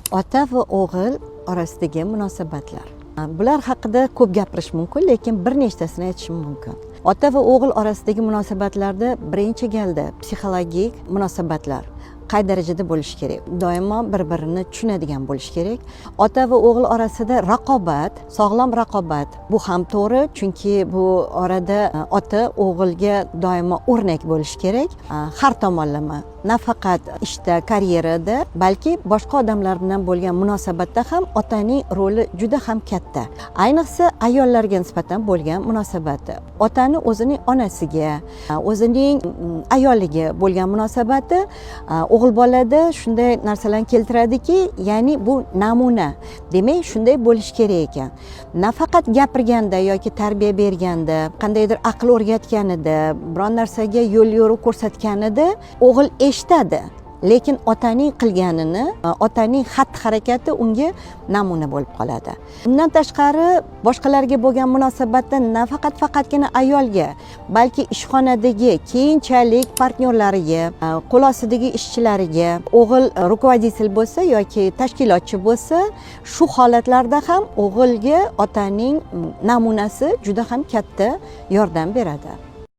Ota va o'g'il orasidagi munosabatlar. Bular haqida ko'p gapirish mumkin, lekin bir nechtasini aytishim mumkin. Ota va o'g'il orasidagi munosabatlarda birinchi galda psixologik munosabatlar qay darajada bo'lishi kerak? Doimo bir birini tushunadigan bo'lishi kerak. Ota va o'g'il orasida raqobat, sog'lom raqobat, bu ham to'g'ri, chunki bu orada ota o'g'ilga doimo o'rnak bo'lishi kerak. Har tomonlama, nafaqat ishda, karyerada, balki boshqa odamlar bilan bo'lgan munosabatda ham otaning roli juda ham katta. Ayniqsa ayollarga nisbatan bo'lgan munosabati, otani o'zining onasiga, o'zining ayoliga bo'lgan munosabati o'g'il bolada shunday narsalarni keltiradiki, ya'ni bu namuna, demak, shunday bo'lishi kerak ekan. Nafaqat gapirganda yoki tarbiya berganda, qandaydir aql o'rgatganida, biron narsaga yo'l yo'riq ko'rsatganida o'g'il eshitadi, lekin otaning qilganini, otaning xatti harakati unga namuna bo'lib qoladi. Undan tashqari, boshqalarga bo'lgan munosabatda nafaqat faqatgina ayolga, balki ishxonadagi keyinchalik partnyorlariga, qo'l ostidagi ishchilariga, o'g'il руководитель bo'lsa yoki tashkilotchi bo'lsa, shu holatlarda ham o'g'ilga otaning namunasi juda ham katta yordam beradi.